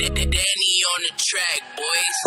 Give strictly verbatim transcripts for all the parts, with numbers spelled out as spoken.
Danny on the track, boys.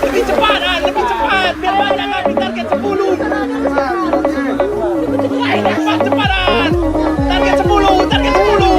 Lebih cepat, ah, lebih cepat. Biar banyak, ah, di target sepuluh. Ayo, cepat, cepat, ah. Target sepuluh, target sepuluh.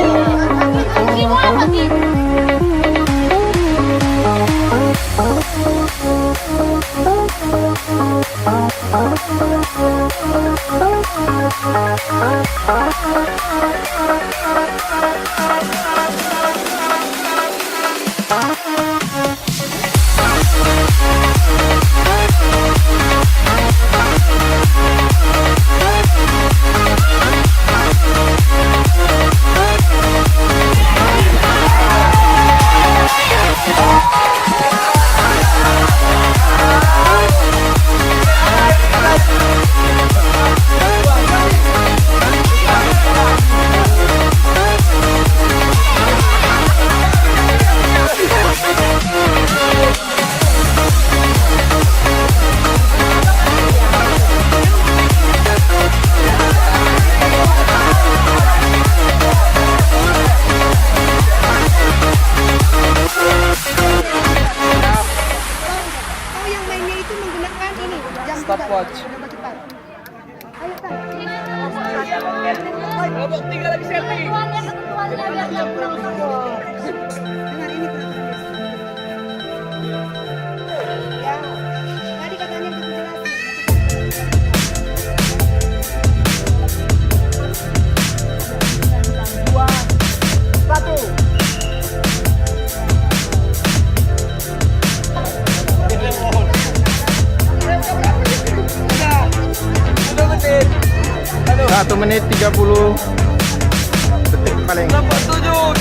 Oh, yang mainnya itu menggunakan ini, jam. Stopwatch. Tambah cepat. Ayo, Kak. Kelompok tiga lagi selfie. Dengan ini peraturannya. Ya. Tadi katanya udah dijelasin. Dua, satu. Satu menit tiga puluh detik paling. Dapat tujuh.